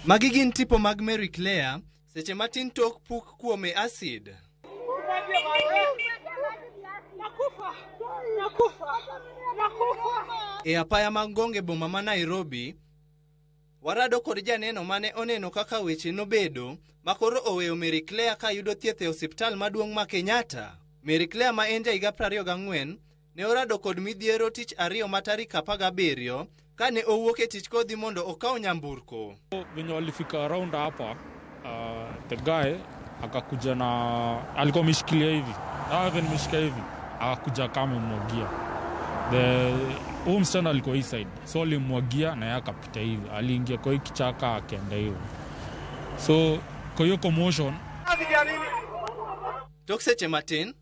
Magi gin tipo mag Mary Claire seche matin tok puk kuome acid. E apaya mag Ngong e boma ma Nairobi, warado kod janeno mane oneno kaka weche nobedo makoro oweyo Mary Claire ka yudo thieth e osiptal maduong' ma Kenyatta. Mary Claire ma en jahiga 24 ne orado kod midhiero tich ariyo ma tarik 17 kane owuok e tich kodhi mondo okaw nyamburko. Venye walifika around hapa, the guy Akakuja na alikuwa ameshikilia hivi, hivi nimeshika hivi, akakuja kama amemwagia. The huyu msichana alikuwa hii side, so alimwagia na yeye akapita hivi, aliingia kwa hii kichaka akaenda hivyo. So kwa hiyo commotion. Tok seche matin,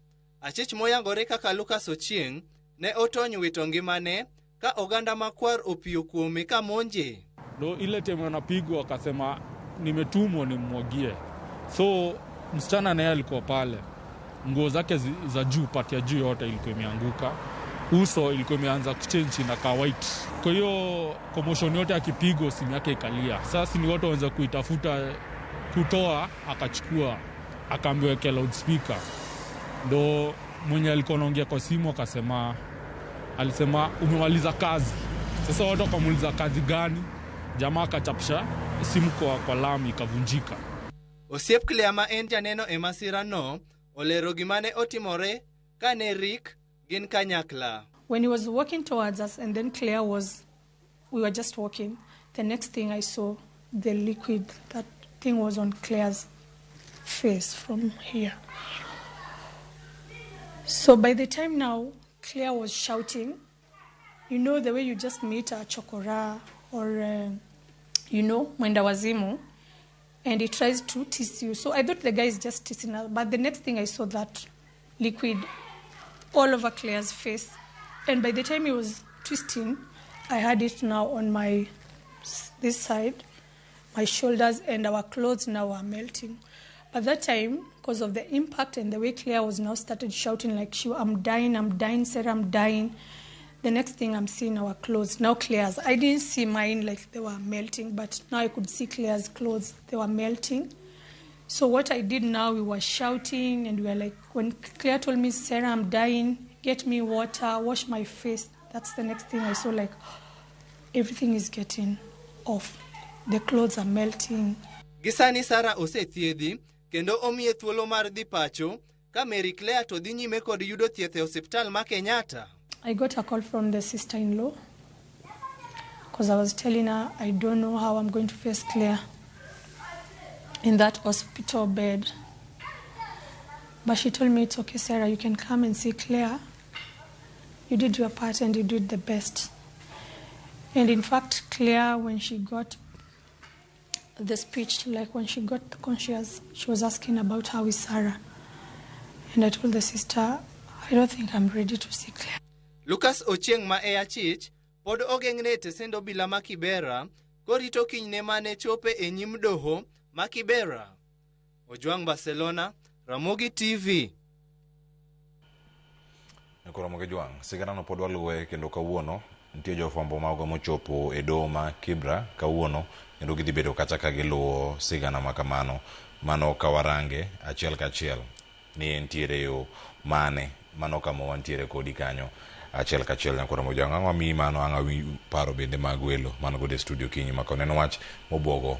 achich moyangore kaka Lucas Ochieng ne otony wito ngimane ka oganda makwar opiyo kuome ka monje. Ndo ile time anapigwa akasema nimetumwa nimwagie. So msichana naye alikuwa pale, nguo zake za juu, pati ya juu yote ilikuwa imeanguka, uso ilikuwa imeanza kuchange inakaa white. Kwa hiyo commotion yote akipigwa, simu yake ikalia. Sasa ni watu waanza kuitafuta kutoa, akachukua akaambiwa weke loudspeaker. Ndo mwenye alikuwa anaongea kwa simu akasema, alisema umemaliza kazi. Sasa watu wakamuuliza kazi gani? Jamaa akachapisha simu kwa lami ikavunjika. Osiep Claire ma en janeno e masira no olero gima ne otimore kane Rick gin kanyakla. When he was walking towards us and then Claire was, we were just walking. The next thing I saw, the liquid, that thing was on Claire's face from here. So by the time now, Claire was shouting, you know the way you just meet a chokora or, you know, mwenda wazimu, and he tries to tease you. So I thought the guy is just teasing her, but the next thing I saw that liquid all over Claire's face. And by the time he was twisting, I had it now on my this side, my shoulders, and our clothes now were melting. But that time, because of the impact and the way Claire was now started shouting like, she, I'm dying, Sarah, I'm dying. The next thing I'm seeing our clothes, now Claire's. I didn't see mine like they were melting, but now I could see Claire's clothes, they were melting. So what I did now, we were shouting and we were like, when Claire told me, Sarah, I'm dying, get me water, wash my face. That's the next thing I saw, like everything is getting off. The clothes are melting. Gisani Sarah osethiedhi kendo omiye thuolo mar dhi pacho ka Mary Claire to dhi nyime kod yudo thieth e osiptal ma Kenyatta. I got a call from the sister-in-law because I was telling her I don't know how I'm going to face Claire in that hospital bed. But she told me, it's okay, Sarah, you can come and see Claire. You did your part and you did the best. And in fact, Claire, when she got the speech, like when she got conscious, she was asking about how is Sarah. And I told the sister, I don't think I'm ready to see Claire. Lucas Ochieng ma e achich pod ogeng'ne e tesend obila ma Kibera korito kinyne mane chope e nyim doho ma Kibera. Ojwang Barcelona, Ramogi TV. Ramogi Jwang, sigana no pod waluwe kendo kawuono nitie jofwambo mago mochopo e doho ma Kibra kawuono kendo gidhi bedo kacha ka giluwo sigana ma kamano. Mano kawarange achiel kachiel ni entiere yo mane mano kama wantiere kodi kanyo achiel kachiel. Nyako Ramogi Jwang, ang'o miyi mano, ang'o paro bende mag welo mano godo e studio kinyi ma koneno wach mobwogo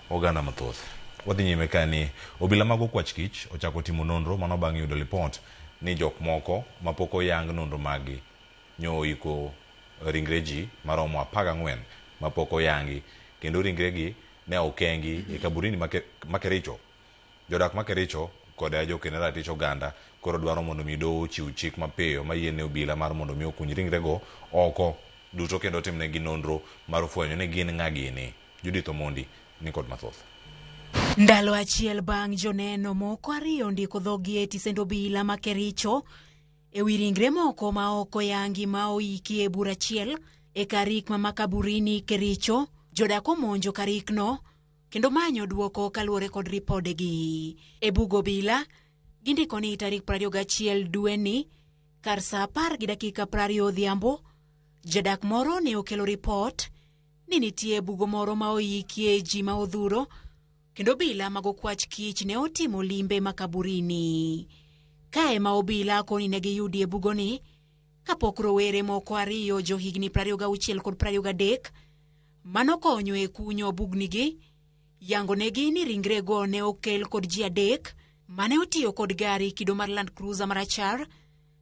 oganda mathoth. Wadhi nyime ka ni obila mag okwach kich ochako timo nonro mano bang' yudo lipot ni jok moko mapok oyang nonro maggi nyo oiko ringre ji maromo 14 mapok oyangi kendo ringregi ne okengi e kaburini ma Kericho. Jodak ma Kericho kod jokene ratich oganda koro dwaro mondo mi doho ochiw chik mapiyo mayiene obila mar mondo mi okuny ringrego oko duto kendo timnegi nonro mar fwenyo ni gin ng'a gini. Judith Omondi ni kod mathoth. Ndalo achiel bang' joneno moko ariyo ndiko dhogi e tisend obila ma Kericho e wi ringre moko ma ok oyangi ma oiki e bur achiel e karik ma makaburini Kericho, jodak omonjo karikno kendo manyo duoko kaluwore kod ripodegi. E bug obila gindiko ni tarik 21 dweni kar saa 10:20 odhiambo, jadak moro ne okelo ripot ni nitie bugo moro ma oikie ji ma odhuro kendo obila mag okwach kich ne otimo limbe makaburini. Kae ma obila koni ne giyudi e bugoni kapok rowere moko ariyo johigni 26 kod 23 manokonyo e kunyo bugnigi yango negi ni ringrego ne okel kod ji adek mane otiyo kod gari kido mar Land Cruiser marachar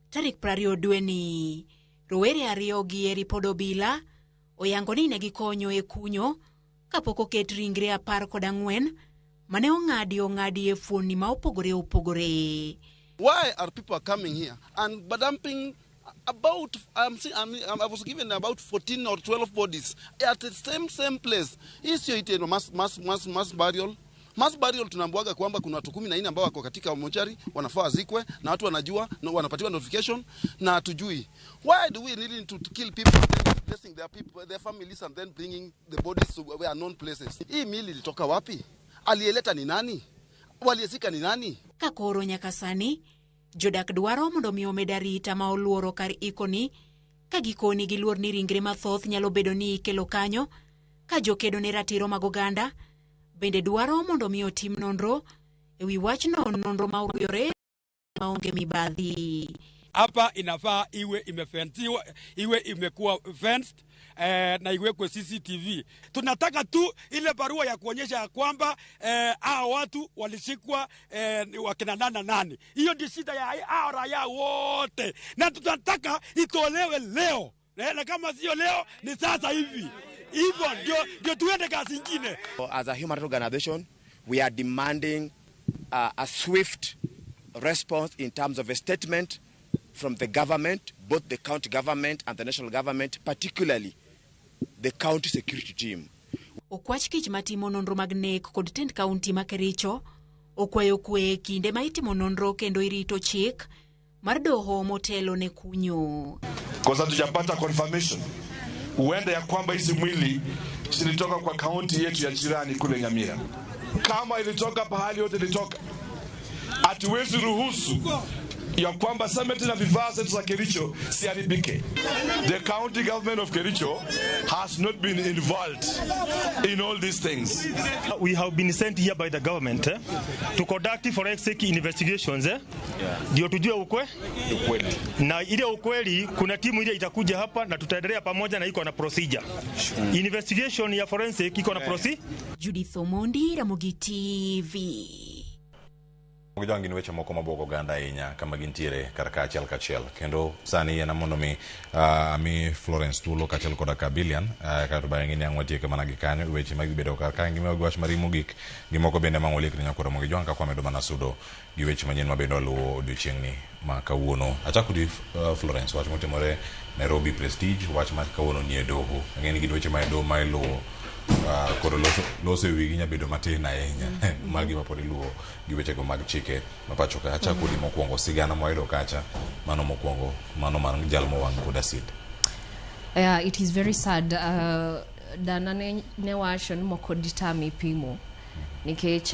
tarik 20 dweni. Rowere ariyo gi e ripod obila oyango ni ne gikonyo e kunyo kapok oket ringre 14 mane ong'adi ong'adi e fuonni ma opogore opogore. Why are people coming here and dumping about, I was given about 14 or 12 bodies at the same place. Hii sio itendo mass burial. Mass burial tunaambiwaga kwamba kuna watu 14 ambao wako katika mochari wanafaa wazikwe na watu wanajua na wanapatiwa notification na hatujui. Why do we need to kill people and then displacing their people, their families and then bringing the bodies to where unknown places? Hii mili ilitoka wapi? Aliyeleta ni nani? Waliyezika ni nani? Ka koro nyaka sani, jodak dwaro mondo mi omed arita ma oluoro kar ikoni, ka gikoni giluor ni ringre mathoth nyalo bedo ni ikelo kanyo, ka jokedo ne ratiro mag oganda bende dwaro mondo mi otim nonro ewi wachno, nonro ma oruyore maonge mibadhi. Hapa inafaa iwe imefensiwa, iwe imekuwa fenced na iwekwe CCTV. Tunataka tu ile barua ya kuonyesha ya kwamba hao watu walishikwa wakina nana nani. Hiyo ndio shida ya hao raia wote, na tunataka itolewe leo. Na kama sio leo ni sasa hivi. Hivyo ndio tuende kazi nyingine. As a human rights organization, we are demanding a swift response in terms of a statement from the government, both the county government and the national government, particularly the county security team. Okwach kich matimo nonro mag nek kod tend kaunti ma Kericho okwayo kwe e kinde ma itimo nonro kendo irito chik mar doho motelo ne kunyo. Kwa sababu tujapata confirmation huenda ya kwamba hizi mwili zilitoka kwa kaunti yetu ya jirani kule Nyamira. Kama ilitoka pahali yote ilitoka, hatuwezi ruhusu ya kwamba cemetery na vifaa zetu za Kericho siharibike. The county government of Kericho has not been involved in all these things. We have been sent here by the government to conduct forensic investigations ndio tujue ukweli. Na ile ukweli kuna timu ile itakuja hapa na tutaendelea pamoja na iko na procedure. Investigation ya forensic iko na procedure. Judith Omondi, Ramogi TV. Gin weche moko mabuogo oganda ahinya kama gintiere kar ka achiel kachiel. Kendo sani en mondo mi ami Florence thuolo kaachiel koda ka Billion kato bang'e ni ang' watieke mana gi kanyo weche mag bedo kar ka ngima wach mari mogik gi moko bende ma ng'oliek ne nyakwara Ramogi Jwang' kaka wamedo mana sudo gi weche manyien mabende waluwo odiochieng'ni ma kawuono. Achako di Florence, wach motimore Nairobi Prestige, wach ma kawuono nie doho. Ang'e ni gin weche ma e doho ma iluwo koro loso e wigi nyabedo matin ahinya magi ma pod iluwo gi wechego mag chike ma pacho ka. Achako di mokwongo sigana mwayudo kacha mano mokwongo mano mar jal mowang' kod acid. It is very sad. Dana ne wacho ni moko ditami pimo nikech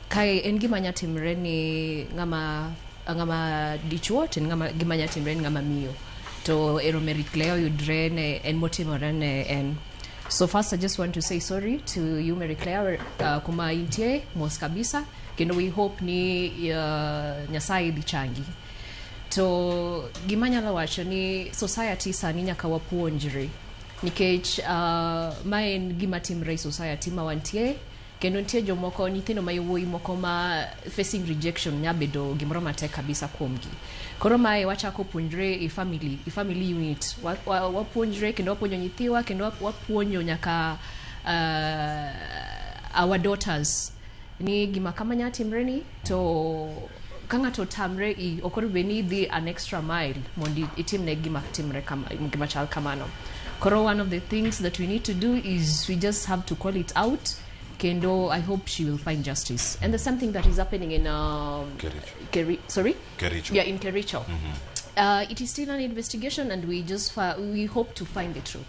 kae en gima nya timre ni ng'ama dichuo to en gima nya timre ni ng'ama miyo to ero Mary Claire oyudre ne en motimore ne en. So first I just want to say sorry to you Mary Claire, kuma intie mos kabisa kendo we hope ni Nyasaye dhi changi. To gima nyalo wacho ni society sani nyaka wapuonjre nikech ma en gima timre e society ma wantie kendo nitie jomoko nyithindo ma yawuoyi moko ma facing rejection nya bedo gimoro matek kabisa kuomgi. Koro mae wachako puonjre e family unit wapuonjre kendo wapuonjo nyithiwa kendo wapuonjo nyaka our daughters ni gima kama nya timre ni to ka ng'ato tamre i ok onego bed ni idhi an extra mile mondo itimne gima timre kama gima chal kamano. Koro one of the things that we need to do is we just have to call it out. Kendo I hope she will find justice. And there's something that is happening in Kericho. Kericho. Yeah, in Kericho. It is still an investigation and we just we hope to find the truth.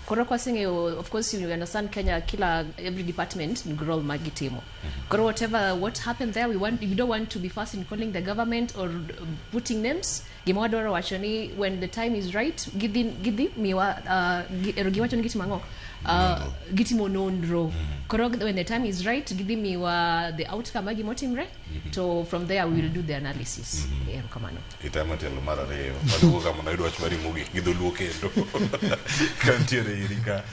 Koro kwa sing'eyo, of course you understand Kenya kila every department ni role magitimo. Koro whatever what happened there, we don't want to be fast in calling the government or putting names. Gima wadwaro wacho ni when the time is right gidhi miwa ero giwacho ni gitimo ang'o? Gitimo nonro. Koro when the time is right gidhi miwa the outcome ma gimotimre to from there we will do the analysis. Erokamano. Itemo tielo mar ariyo waduogo kama noyudo wach mari mogik gi dholuo kendo kantiere iri ka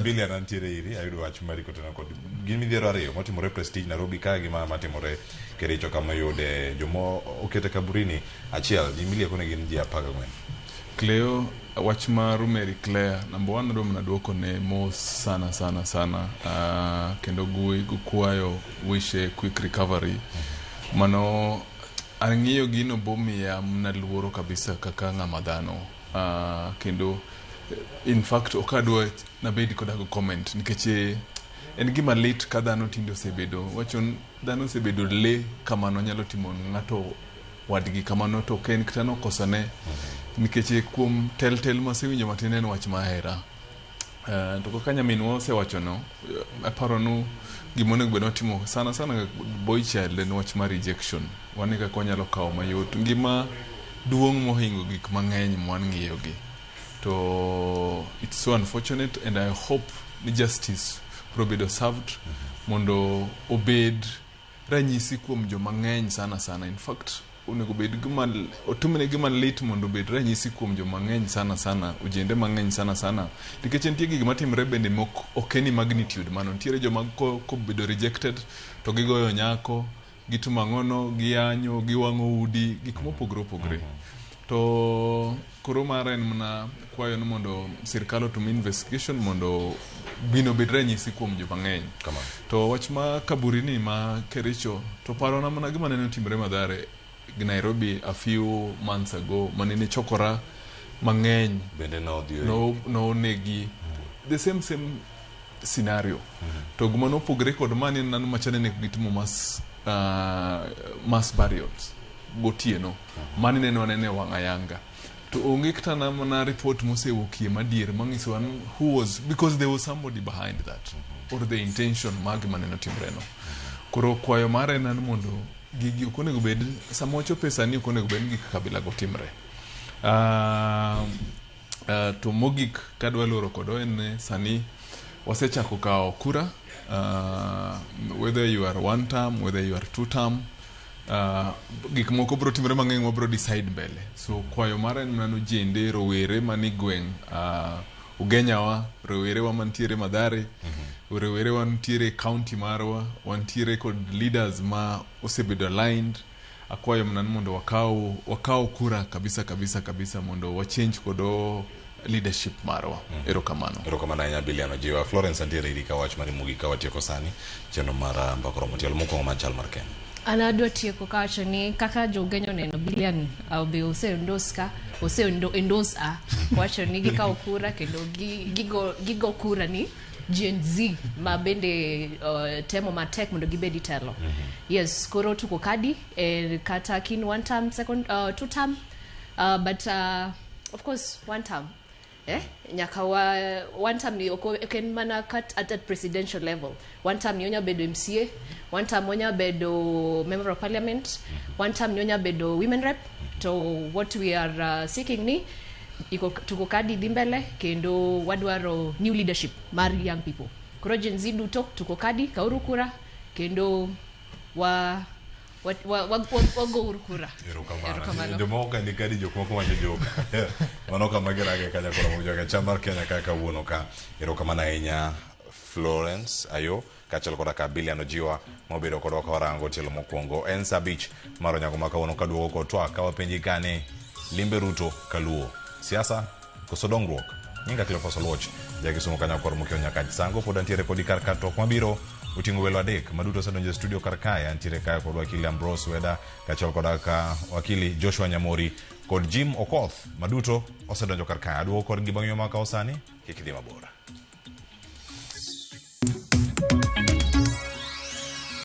Billion antiere iri ayudo wach mari kotena kod gin midhiero ariyo motimore Prestige Nairobi ka gi ma matimore Kericho kama oyude joma okete kaburini achiel ji milieko ne gin ji 14. Cleo, Wach mar Mary Claire, number one adwa mana duoko ne mos sana sana sana, kendo gukwayo wishe quick recovery. Mano ang'iyo gino bomiya mana luoro kabisa kaka ng'ama dhano, kendo in fact ok adwa nabed koda go comment nikech en gima lit ka dhano tinde osebedo wacho dhano osebedo le kamano nyalo timo ng'ato wadgi kamano to ok en kata nokosane nikech kuom tel tel masewinjo matin en wach mahera. To kaka nyaminwa osewachono, aparo nu gima onego bed watimo sana sana boy child en wach mar rejection. Wane kaka wanyalo kawo mayot ngima duong' mohingo gik mang'eny mwang'iyogi. To it's so unfortunate and I hope ni justice biro bedo served mondo obed ranyisi kuom joma ng'eny sana sana. In fact onego bed gima otimne gima lit mondo obed ranyisi kuom joma ng'eny sana sana, ojende mang'eny sana sana, nikech nitie gik matimre bende mok ok en magnitude mano. Nitiere joma kobedo rejected to gigoyo nyako, gitimo ang'ono, giyanyo, giwang'o udi, gik mopogore opogore. To koro mara en mana kwayo ni mondo sirkal otim investigation mondo gino obed ranyisi kuom joma ng'eny. To wach ma kaburi ni ma Kericho to parona mana gima nene otimore Mathare Nairobi a few months ago manene chokora mang'eny bende nodhi no negi the same scenario. To gima nopogore kod mani en nano machane ne gitimo mass burials gotieno. Mani neno anene wang' ayanga. To onge kata mana report mosewuokie madier manyiso wan who was, because there was somebody behind that or the intention mag maneno timreno. Koro kwayo mara en mondo gigi ok onego bed sama wachopo sani ok onego bed ni gik kabila go timre. To mogik kadwa loro kodo en ni sani wasechako kawo kura, whether you are one term, whether you are two term, gik moko biro timore mang'eny wabiro decide mbele. So kwayo mara en mana ni ojende rowere mani gweng', ugenyawa, rowerewa mantiere Mathare, rowere wantiere county marwa, wantiere kod leaders ma osebedo aligned. Akwayo mana ni mondo wakaw kura kabisa kabisa kabisa mondo wa change kodo leadership marwa. Erokamano. Erokamano ahinya Biliano Jiwa. Florence antiere iri ka wach mari mogik ka watieko sani chenro mar Mbaka Oromo tielo mokwongo mar chal mar Kenya. An adwa tieko kawacho ni kaka jogenya oneno Bilian be ose endorse ka ose endorse a wacho ni gikawo kura kendo gigo kura ni Gen Z ma bende temo matek mondo gibed telo. Yes, koro tuko kadi kata kin one term, second, two term, but of course one term. Nyaka wa one term ni ok en mana kat at presidential level. One term ni onya bedo MCA, one term onya bedo member of parliament, one term ni onya bedo women rep. To what we are seeking ni iko tuko kadi dhi mbele kendo wadwaro new leadership mar young people. Koro Gen Z duto tuko kadi kauru kura kendo wa wago kura. Erokamano. Jomoko ka ni kadi jok moko wacho joka. Mano kama girage kanya koro mojoga chal mar Kenya kaka kawuono ka. Erokamano ahinya Florence Ayo kaachiel koda ka Bilian Ojiwa mobedo kodwa ka warango tielo mokwongo. En saa 5 mar onyango ma kawuono kaduogo kod twak ka wapenji kane limbe Ruto kaluo siasa koso dongruok. Nyinga Cleophas Oluoch jakisumo kanyo kor mokio nyaka Sango pod antiere kodi kar ka twak mabiro oting'o welo adek maduto osedonjo e studio kar kae. Antiere kae kod wakili Ambrose Weda kaachiel koda ka wakili Joshua Nyamori kod Jim Okoth maduto osedonjo kar kae. Aduogo kodgi bang' yo ma kawo sani, kik idhi mabor.